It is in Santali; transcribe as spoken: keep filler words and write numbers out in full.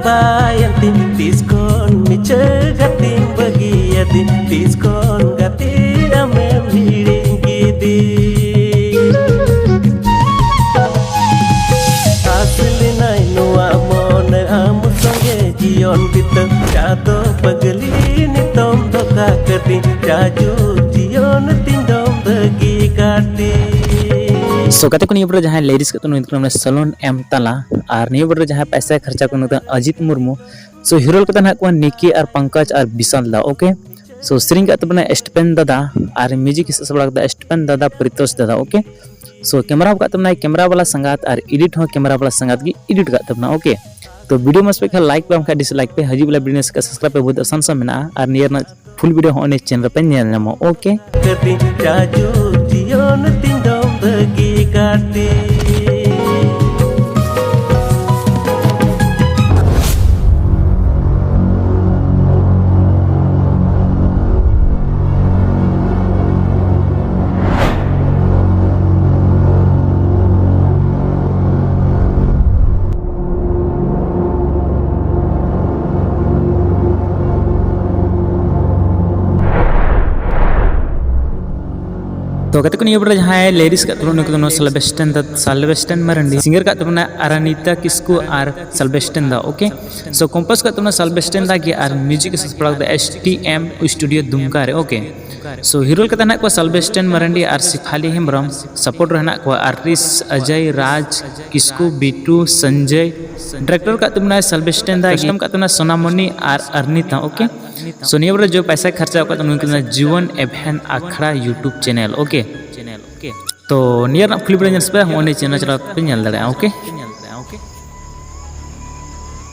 ᱯᱟᱭᱮᱱ ᱛᱤᱧ ᱛᱤᱥ ᱠᱷᱚᱱ ᱢᱤᱪᱷᱟᱹ ᱜᱟᱛᱮᱧ ᱵᱟᱹᱜᱤᱭᱟᱫᱤᱧ, ᱛᱤᱥ ᱠᱷᱚᱱ ᱜᱟᱛᱮ ᱟᱢᱮᱢ ᱦᱤᱲᱤᱧ ᱠᱤᱫᱤᱧ᱾ ᱟᱥ ᱞᱮᱱᱟᱭ ᱱᱚᱣᱟ ᱢᱚᱱ ᱟᱢ ᱥᱚᱸᱜᱮ ᱡᱤᱭᱚᱱ ᱵᱤᱛᱟᱹ, ᱪᱟᱸᱫᱚ ᱯᱟᱹᱜᱽᱞᱤ ᱱᱤᱛᱚᱝ ᱫᱷᱳᱠᱟ ᱠᱟᱹᱫᱤᱧ, ᱪᱟᱡᱩ ᱡᱤᱭᱚᱱ ᱛᱤᱧ ᱫᱚᱢ ᱵᱟᱹᱜᱤ ᱠᱟᱹᱫᱤᱧ᱾ So ᱜᱟᱛᱮ ᱠᱚ, ᱱᱤᱭᱟᱹ ᱵᱚᱨᱮ ᱡᱟᱦᱟᱸᱭ ᱞᱤᱨᱤᱠᱥ ᱠᱟᱛᱮ ᱱᱩᱭ ᱫᱚ ᱥᱟᱞᱚᱱ ᱮᱢ ᱛᱟᱞᱟ, ᱟᱨ ᱱᱤᱭᱟᱹ ᱵᱚᱨᱮ ᱡᱟᱦᱟᱸᱭ ᱯᱟᱭᱥᱟ ᱠᱷᱚᱨᱪᱟ ᱠᱚ ᱱᱩᱭ ᱫᱚ ᱟᱡᱤᱛ ᱢᱩᱨᱢᱩ᱾ So ᱦᱤᱨᱳᱞ ᱠᱟᱛᱮ ᱱᱟᱦᱟᱜ ᱠᱚ ᱱᱤᱠᱤ ᱟᱨ ᱯᱚᱝᱠᱚᱡᱽ ᱟᱨ ᱵᱤᱥᱟᱞ ᱫᱟ, okay? So ᱥᱮᱨᱮᱧ ᱠᱟᱜ ᱛᱟᱵᱚᱱᱟ ᱥᱴᱤᱯᱮᱱ ᱫᱟᱫᱟ, ᱟᱨ ᱢᱤᱭᱩᱡᱤᱠ ᱥᱟᱵ ᱵᱟᱲᱟ ᱠᱟᱫᱟ ᱥᱴᱤᱯᱮᱱ ᱫᱟᱫᱟ, ᱯᱨᱤᱛᱳᱥ ᱫᱟᱫᱟ, okay? So ᱠᱮᱢᱮᱨᱟ ᱠᱟᱜ ᱛᱟᱵᱚᱱᱟᱭ ᱠᱮᱢᱮᱨᱟ ᱵᱟᱞᱟ ᱥᱟᱸᱜᱟᱛ, ᱟᱨ ᱮᱰᱤᱴ ᱦᱚᱸ ᱠᱮᱢᱮᱨᱟ ᱵᱟᱞᱟ ᱥᱟᱸᱜᱟᱛ ᱜᱮ ᱮᱰᱤᱴ ᱠᱟᱜ ᱛᱟᱵᱚᱱᱟ, okay? ᱛᱚ ᱵᱷᱤᱰᱤᱭᱳ ᱢᱚᱡᱽ ᱯᱮ ᱠᱷᱟᱱ ᱞᱟᱭᱤᱠ ᱯᱮ, ᱵᱟᱝᱠᱷᱟᱱ ᱰᱤᱥᱞᱟᱭᱤᱠ ᱯᱮ᱾ ᱦᱤᱡᱩᱜ ᱵᱮᱞᱟ ᱵᱷᱤᱰᱤᱭᱳ ᱥᱟᱵᱥᱠᱨᱟᱭᱤᱵ ᱯᱮ, ᱵᱚᱦᱩᱛ ᱟᱥᱟᱱ ᱥᱟᱱ ᱢᱮᱱᱟᱜᱼᱟ, ᱟᱨ ᱱᱤᱭᱟᱹ ᱨᱮᱱᱟᱜ ᱯᱷᱩᱞ ᱵᱷᱤᱰᱤᱭᱳ ᱦᱚᱸ ᱚᱱᱮ ᱪᱮᱱᱮᱞ ᱨᱮᱯᱮ ᱧᱮᱞ ᱧᱟᱢᱚᱜ, okay? ᱠᱟᱹᱴᱤᱡ ᱪᱟᱡᱩ ᱡᱤᱭᱚᱱ ᱛᱤᱧ ᱫᱚᱢ ᱵᱟᱹᱜᱤ ᱠᱟᱹᱴᱤᱡ᱾ ᱛᱚ ᱜᱟᱛᱮ ᱠᱚ, ᱱᱤᱭᱟᱹ ᱵᱚᱞᱮ ᱡᱟᱦᱟᱸᱭ ᱞᱤᱨᱤᱠᱥ ᱠᱟᱜ ᱛᱟᱵᱚᱱᱟ, ᱩᱱᱠᱩ ᱫᱚ ᱱᱚᱣᱟ ᱥᱟᱞᱵᱮᱥᱴᱟᱱ ᱫᱟ, ᱥᱟᱞᱵᱮᱥᱴᱟᱱ ᱢᱟᱨᱟᱱᱰᱤ, ᱥᱤᱝᱜᱟᱨ ᱠᱟᱜ ᱛᱟᱵᱚᱱᱟ ᱟᱨᱟᱱᱤᱛᱟ ᱠᱤᱥᱠᱩ ᱟᱨ ᱥᱟᱞᱵᱮᱥᱴᱟᱱ ᱫᱟ, okay? So ᱠᱚᱢᱯᱳᱡᱽ ᱠᱟᱜ ᱛᱟᱵᱚᱱᱟ ᱥᱟᱞᱵᱮᱥᱴᱟᱱ ᱫᱟ ᱜᱮ, ᱟᱨ ᱢᱤᱭᱩᱡᱤᱠ ᱥᱟᱯᱲᱟᱣ ᱠᱟᱫᱟ ᱮᱥ ᱴᱤ ᱮᱢ ᱥᱴᱩᱰᱤᱭᱳ ᱫᱩᱢᱠᱟ ᱨᱮ, okay? So ᱦᱤᱨᱳᱞ ᱠᱟᱛᱮ ᱦᱮᱱᱟᱜ ᱠᱚᱣᱟ ᱥᱟᱞᱵᱮᱥᱴᱟᱱ ᱢᱟᱨᱟᱱᱰᱤ ᱟᱨ ᱥᱤᱯᱷᱟᱞᱤ ᱦᱮᱢᱵᱨᱚᱢ, ᱥᱟᱯᱳᱨᱴ ᱨᱮ ᱦᱮᱱᱟᱜ ᱠᱚᱣᱟ ᱟᱨᱴᱤᱥᱴ ᱚᱡᱚᱭ ᱨᱟᱡᱽ ᱠᱤᱥᱠᱩ, ᱵᱤᱴᱩ, ᱥᱚᱧᱡᱚᱭ᱾ ᱰᱟᱭᱨᱮᱠᱴᱚᱨ ᱠᱟᱜ ᱛᱟᱵᱚᱱᱟ ᱥᱟᱞᱵᱮᱥᱴᱟᱱ ᱫᱟ, ᱠᱟᱥᱴᱚᱢ ᱠᱟᱜ ᱛᱟᱵᱚᱱᱟ ᱥᱳᱱᱟᱢᱚᱱᱤ ᱟᱨ ᱟᱨᱱᱤᱛᱟ, okay? So ᱱᱤᱭᱟᱹ ᱵᱚᱞᱮ ᱡᱚ ᱯᱟᱭᱥᱟ ᱠᱷᱚᱨᱪᱟ ᱠᱟᱜ ᱛᱟᱵᱚᱱᱟ ᱩᱱᱠᱩ ᱫᱚ ᱡᱩᱣᱟᱹᱱ ᱮᱵᱷᱮᱱ ᱟᱠᱷᱲᱟ YouTube ᱪᱮᱱᱮᱞ, okay? ᱛᱚ ᱱᱤᱭᱟᱹ ᱨᱮᱱᱟᱜ ᱯᱷᱩᱞ ᱵᱷᱤᱰᱤᱭᱳ ᱧᱮᱞ ᱥᱮ ᱯᱮ, ᱦᱚᱸᱜᱼᱚᱭ ᱱᱤᱭᱟᱹ ᱪᱮᱱᱮᱞ ᱪᱟᱞᱟᱣ ᱠᱟᱛᱮ ᱯᱮ ᱧᱮᱞ ᱫᱟᱲᱮᱭᱟᱜᱼᱟ, okay?